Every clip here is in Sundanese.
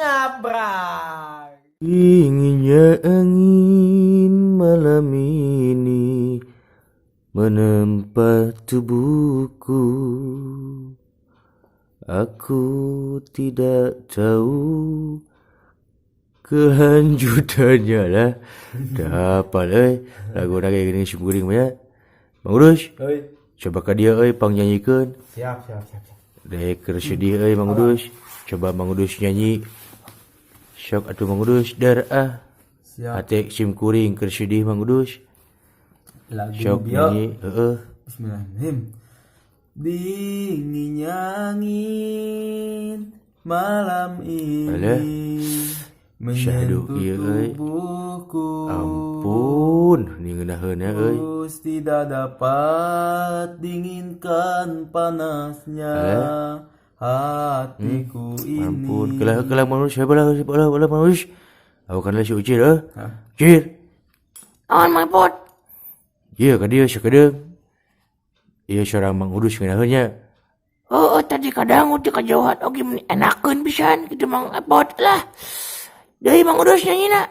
Ngabray. Dinginnya angin malam ini menempa tubuhku. Aku tidak tahu kelanjutannya lah. Dah hafal euy. Lagu lagi gini simkuring mah ya. Mang Udus, Euy, coba ka dieu euy pangnyanyikeun. Siap, siap, siap, siap. Dek keur sedih euy Mang Udus. Coba Mang Udus nyanyi. Sok atuh Mang Udus dar ah. Siap. Hate simkuring keur sedih Mang Udus. Lagu Sok bieu. nyanyi heeh. Bismillahirrahmanirrahim. Dinginnya angin malam Alah. ini Syahdu menyentuh ieu euy. tubuhku. Ampun, ni ngeunaheun euy. Terus tidak dapat dinginkan panasnya hatiku ini. Ampun, kelah kelah Mang Udus, heula heula heula Mang Udus. Aku kan si Ucir heuh. Hah? Cir, Naon Mang Epot? ieu ka dieu sakedeung. Ieu sorang Mang Udus ngeunaheun nya. Oh, tadi kadang ti kajauhan oge meni enakeun pisan kitu Mang Epot lah. Deui Mang Udus nyanyina.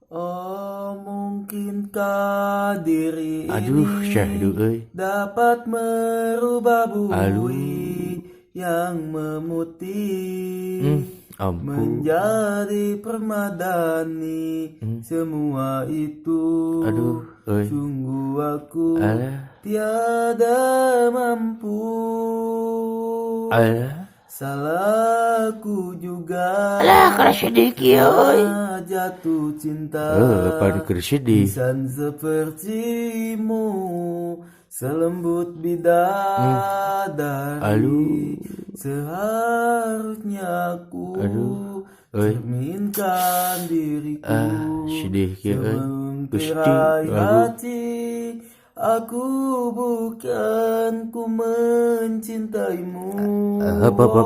Oh, mungkinkah diri Aduh, ini syahdu euy. dapat merubah Aduh. bui yang memutih Ampun. menjadi permadani semua itu. Aduh, euy. Sungguh aku Alah. tiada mampu. Alah. Salahku juga Alah, kana sedih kieu euy. jatuh cinta. Heuh, pan keur sedih. Insan sepertimu selembut bidadari. Aduh. Seharusnya aku Aduh, euy. cerminkan diriku. Ah, sedih kieu euy. Sebelum Gusti, tirai lagu. hati, aku bukan ku mencintaimu. Ah, apa, apa?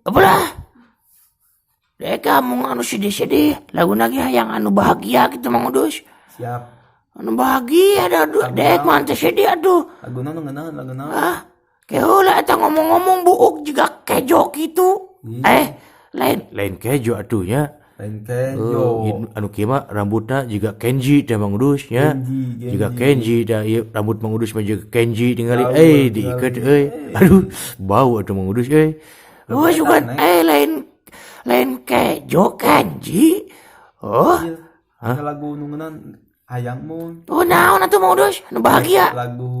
Apalah. Dek kamu anu sedih-sedih, lagu lagi hayang anu bahagia gitu Mang Udus. Siap. Anu bahagia dah dek mah teu sedih atuh. Lagu naon ngeunaan lagu naon? Ah, keheula eta ngomong-ngomong buuk juga kejo gitu. Eh, lain Lain kejo atuh nya. Lain kejo. Oh, anu kieu mah rambutna jiga Kenji teh Mang Udus nya. Kenji, Kenji. Jiga Kenji dah ieu rambut Mang Udus mah jiga Kenji tingali Bau euy tingali. diiket euy. Aduh, bau atuh Mang Udus euy. Oh, sugan eh lain lain kejo Kenji. Oh, Hah? Lagu nu ngeunaan hayang mun. oh naon atuh Mang Udus anu bahagia. Lagu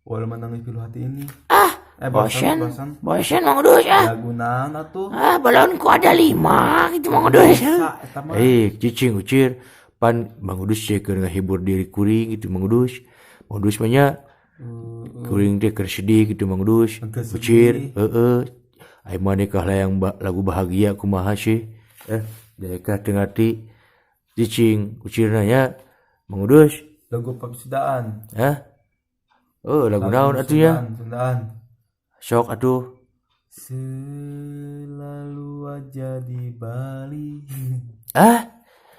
Walau menangis pilu hati ini. Ah, Bosan, bosen. bosan. Bosen Mang Udus ah. Lagu naon atuh? Ah, balonku ada 5 gitu Mang Udus. Sa eta mah. Eh, cicing ucir pan Mang Udus teh keur ngahibur diri kuring gitu Mang Udus. Mang Udus mah nya kuring teh keur sedih gitu Mang Udus. Keur sedih. Ucir, heeh. Ai maneh kah layang lagu bahagia kumaha sih? Mereka teu ngarti. Cicing ucirna nya Mang Udus. Lagu Papisudaan. Hah? Oh, lagu naon atuh nya? Sundaan, Sundaan. Sok atuh. Selalu aja di Bali. Ah,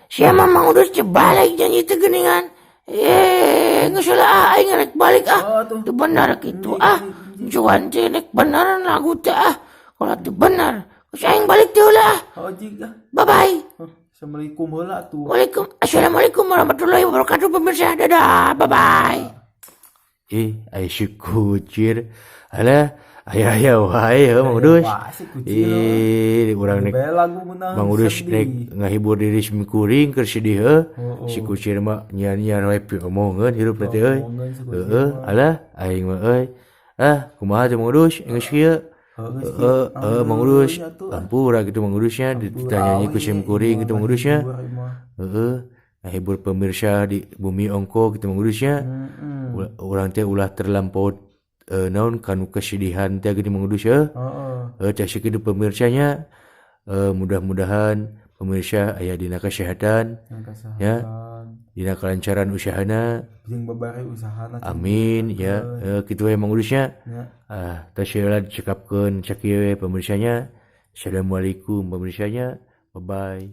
Siapa Mang Udus teh balik nyanyi teh geuningan. Eh, geus lah aing rek balik ah. Oh, tuh. Teu bener kitu ah. Cuan teh rek bener lagu teh ah. Kalau teu bener, geus aing balik teh heula ah. Oh, jig ah. Bye bye. Oh, Assalamualaikum heula tuh. Waalaikum Assalamualaikum warahmatullahi wabarakatuh pemirsa. Dadah. Bye bye. Ai si kucir. Alah, aya-aya wae heuh Mang Udus. Wah, si kucir. Ih, urang nek Bae lagu meunang Mang Udus sedih. nek ngahibur diri simkuring keur sedih heuh. Oh, oh. Si kucir mah nyian-nyian wae piomongeun hirup teh euy. Omongan si kucir Heeh, alah aing mah euy. Ah, kumaha teh Mang Udus geus kieu? Heuh, geus Heeh, kieu. Mang Udus. Nya tuh. Ampura gitu Mang Udusnya ditanyanya ku simkuring gitu Mang Udusnya. Hibur ieu mah. Heeh, ngahibur pemirsa di bumi ongko gitu Mang Udusnya. Heeh. Urang teh ulah terlampau naon kanu kesedihan teh geuning Mang Udus heuh. Heeh. Teh sakitu pemirsanya. Mudah-mudahan pemirsa aya dina kesehatan, Yang kesehatan. ya, dina kelancaran usahana. Jeung babari usahana. Amin ya. Kitu we Mang Udusnya. Ya. Ah, tos heula dicekapkeun sakieu we pemirsanya. Assalamualaikum pemirsanya. Bye bye.